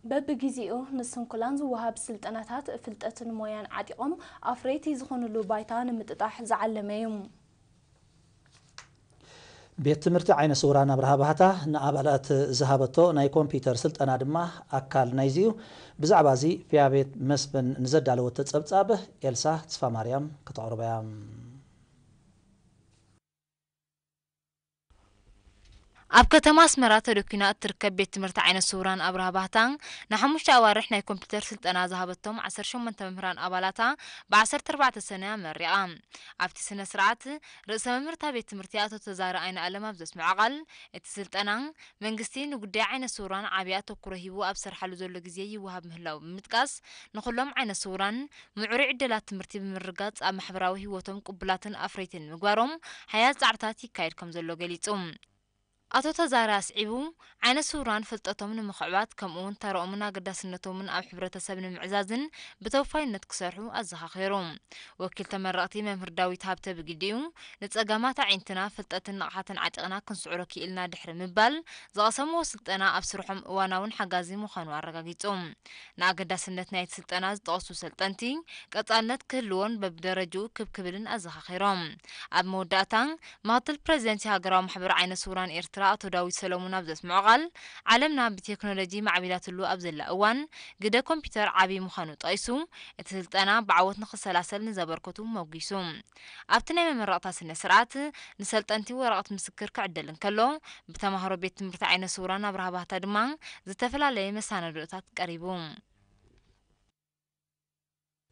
በብግዜኡ ንስንኩላን ዝወሃብ ስልጠናታት ፍልጠትን ሞያን ዓጢቖም ኣፍረይቲ ዝኾኑሉ ባይታ ንምጥጣሕ ዝዓለመ እዩ። ቤት ትምህርቲ ዓይነ ስውራን ኣብርሃ ባህታ ንኣባላት ዝሃበቶ ናይ ኮምፒውተር ስልጠና ድማ ኣካል ናይዚ እዩ። ብዛዕባ እዚ ፊያ ቤት መስፍን ንዘዳለወቶ ጸብጻብ ኤልሳ ተስፋ ማርያም ከተቕርቦ እያ። ኣብ ከተማ ኣስመራ ተደኲና እትርከብ ቤት ትምህርቲ ዓይነ ስውራን ኣብርሃ ባህታ ንሓሙሽተ ኣዋርሕ ናይ ኮምፒውተር ስልጠና ዝሃበቶም ዓሰርተ ሸሞንተ መምህራን ኣባላታ ብ ዓሰርተ ኣርባዕተ ሰነ ኣመሪቓ። ኣብቲ ስነ ስርዓት ርእሰ መምህርታ ቤት ትምህርቲ ኣቶ ተዛረ ኣይነ ኣለም ኣብ ዘስምዖ ቃል፣ እቲ ስልጠና መንግስቲ ንጉዳይ ዓይነ ስውራን ዓብይ ኣተኩሮ ሂቡ ኣብ ዝሰርሓሉ ዘሎ ግዜ ይወሃብ ምህላው ብምጥቃስ፣ ንኹሎም ዓይነ ስውራን ምዕሩይ ዕድላት ትምህርቲ ብምርጋጽ ኣብ ማሕበራዊ ህይወቶም ቅቡላትን ኣፍረይትን ንምግባሮም ሓያል ጻዕርታት ይካየድ ከም ዘሎ ገሊጹ። ኣቶ ተዛሪ ኣስዒቡ፣ ዓይነ ስውራን ፍልጠቶም ንምኽዕባት ከምኡ እውን ተራኦምን ኣገዳስነቶምን ኣብ ሕብረተሰብ ንምዕዛዝን ብተወፋይነት ክሰርሑ ኣዘኻኺሩ። ወኪል ተመረቕቲ መምህር ዳዊት ሃብተ ብግዲኡ፣ ንጸገማት ኣዒንትና ፍልጠትን ንቕሓትን ዓጢቕና ክንስዕሮ ክኢልና ድሕሪ ምባል፣ ዝቐሰምዎ ስልጠና ኣብ ስርሖም እዋናውን ሓጋዚ ምዃኑ ኣረጋጊጹ። ንኣገዳስነት ናይቲ ስልጠና ዝጠቐሱ ሰልጠንቲ፣ ቀጻልነት ክህልዎን በብደረጅኡ ክብ ክብልን ኣዘኻኺሮም። ኣብ መወዳእታ፣ ምክትል ፕሬዚደንት ሃገራዊ ማሕበር ዓይነ ስውራን ኤርትራ ኣቶ ዳዊት ሰለሙን ኣብ ዘስምዖ ቃል፣ ዓለምና ብቴክኖሎጂ ማዕቢላትሉ ኣብ ዘላ እዋን፣ ግደ ኮምፒውተር ዓቢ ምዃኑ ጠቒሱ፣ እቲ ስልጠና ብዓወት ንኽሰላሰል ንዘበርከቱ መጒሱ። ኣብቲ ናይ መመረቕታ ስነ ስርዓት፣ ንሰልጠንቲ ወረቐት ምስክር ክዕደል እንከሎ፣ ብተማሃሮ ቤት ትምህርቲ ዓይነ ስውራን ኣብርሃ ባህታ ድማ ዝተፈላለየ መሰናድኦታት ቀሪቡ።